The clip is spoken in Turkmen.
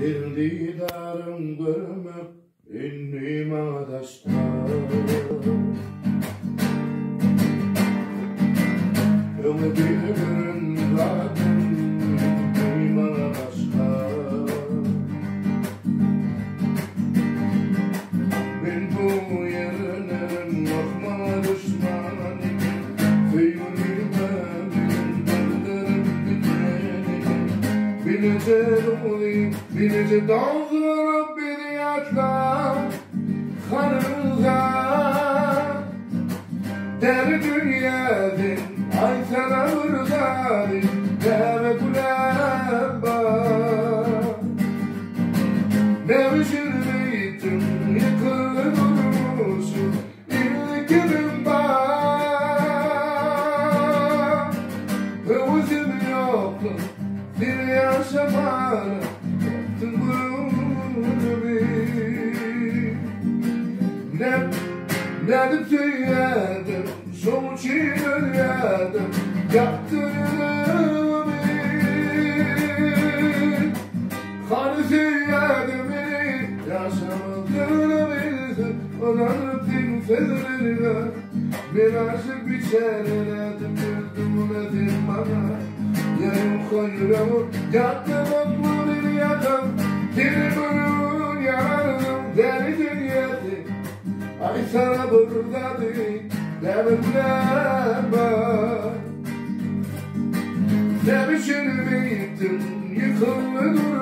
Seniň didaryň görmek indi maňa daşda. Öňe bir gören zadym indi maňa başga. Men bu ýerlerim myhmana duşman eken, Söýgülime meniň gözlerim biten eken. Bileje duzy, bileje doňduryp bizi ýatla, Hanyňyza. Däli dünýäden aýtsana bir zady, Näme günäm bar? Näme üçin beýtdiň, ýykyldy durmuşym, Indi kimim bar? Höwesim ýokdy seni ýaşamana, Ýakdyň göwnümi. Nädip söýýärdim, şoň üçin ölýärdim, Ýakdy ýüregimi. Hany söýýärdi meni, ýaşamadygyny bilsem, Ynanypdym sözlerine. Men aşyk biçäre nädip dözdüň muny sen maňa? Ýa-ýuka ýüregim, ýatda otly bir ýakam, Seni görüp ýanarym, däli dünýäsi. Aýtsana bir zady, näme günäm bar? Näme üçin beýtdiň, ýykyldy durmuşym?